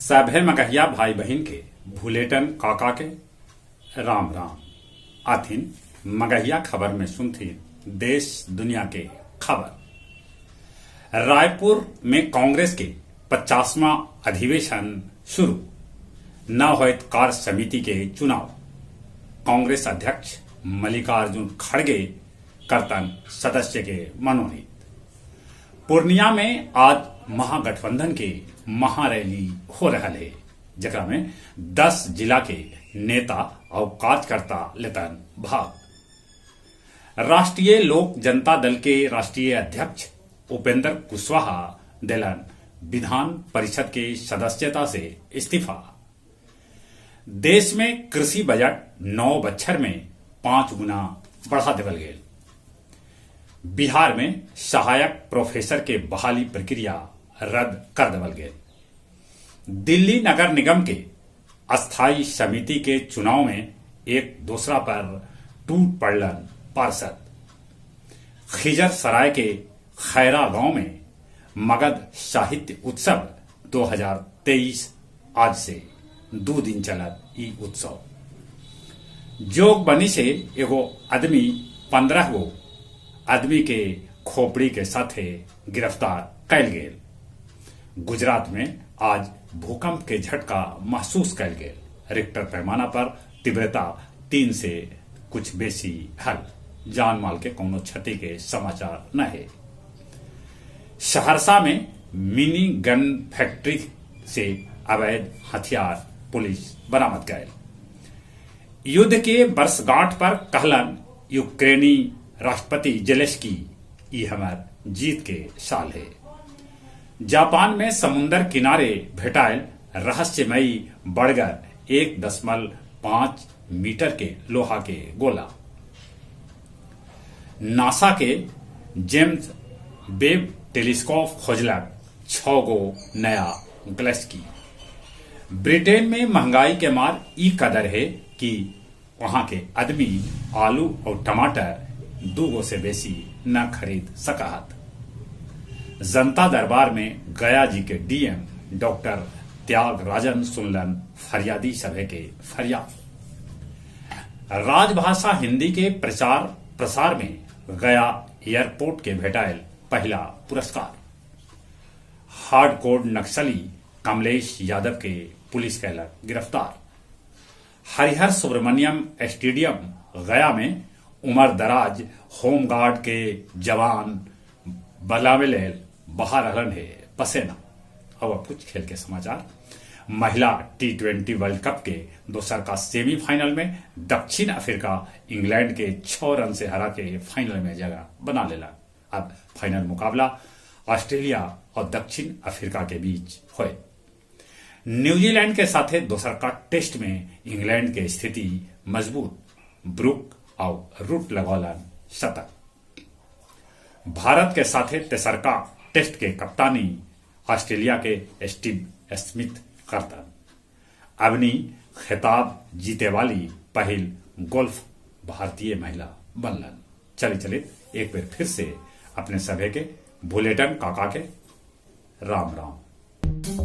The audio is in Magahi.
सभे मगहिया भाई बहिन के भुलेटन काका के राम राम। आथिन मगहिया खबर में सुनथिन देश दुनिया के खबर। रायपुर में कांग्रेस के 50वां अधिवेशन शुरू, न होयत कार्य समिति के चुनाव। कांग्रेस अध्यक्ष मल्लिकार्जुन खड़गे करतन सदस्य के मनोनीत। पूर्णिया में आज महागठबंधन के महारैली हो रहा है, जकरा में 10 जिला के नेता और कार्यकर्ता लेतन भाग। राष्ट्रीय लोक जनता दल के राष्ट्रीय अध्यक्ष उपेंद्र कुशवाहा देलन विधान परिषद के सदस्यता से इस्तीफा। देश में कृषि बजट 9 बच्छर में 5 गुना बढ़ा देवल गेल। बिहार में सहायक प्रोफेसर के बहाली प्रक्रिया रद्द कर देवल गेल। दिल्ली नगर निगम के अस्थायी समिति के चुनाव में एक दूसरा पर टूट पड़लन पार्षद। खिजर सराय के खैरा गांव में मगध साहित्य उत्सव 2023 आज से 2 दिन चलत ई उत्सव। जोगबनी से एगो आदमी 15 गो आदमी के खोपड़ी के साथे गिरफ्तार कैल गेल। गुजरात में आज भूकंप के झटका महसूस कैल गेल। रिक्टर पैमाना पर तीव्रता 3 से कुछ बेसी हल। जान माल के कोनो क्षति के समाचार न है। सहरसा में मिनी गन फैक्ट्री से अवैध हथियार पुलिस बरामद कैल। युद्ध के वर्षगांठ पर कहलन यूक्रेनी राष्ट्रपति जेलेंस्की, ई हमार जीत के साल है। जापान में समुन्दर किनारे भेटायल रहस्यमयी बड़गर 1.5 मीटर के लोहा के गोला। नासा के जेम्स वेब टेलीस्कोप खोजलक 6 गो नया गैलेक्सी। ब्रिटेन में महंगाई के मार ई कदर है कि वहां के आदमी आलू और टमाटर 2 गो से बेसी न खरीद सकहत। जनता दरबार में गया जी के डीएम डॉक्टर त्याग राजन सुनलन फरियादी सभा के फरियाद। राजभाषा हिंदी के प्रचार प्रसार में गया एयरपोर्ट के भेटायल पहला पुरस्कार। हार्डकोर नक्सली कमलेश यादव के पुलिस कैलक गिरफ्तार। हरिहर सुब्रमण्यम स्टेडियम गया में उमर दराज होमगार्ड के जवान बलावे लेल बहा रहलन है पसेना। अब कुछ खेल के समाचार। महिला T20 world cup के दोसर का सेमीफाइनल में दक्षिण अफ्रीका इंग्लैंड के 6 रन से हरा के फाइनल में जगह बना लेला। अब फाइनल मुकाबला ऑस्ट्रेलिया और दक्षिण अफ्रीका के बीच होए। न्यूजीलैंड के साथे दोसर का टेस्ट में इंग्लैंड के स्थिति मजबूत, ब्रुक और रूट लगौलन शतक। भारत के साथे तेसरका टेस्ट के कप्तानी ऑस्ट्रेलिया के स्टीव स्मिथ करतन। अवनी खिताब जीते वाली पहिल गोल्फ भारतीय महिला बनलन। चले चले एक बार फिर से अपने सभे के बुलेटन काका के राम राम।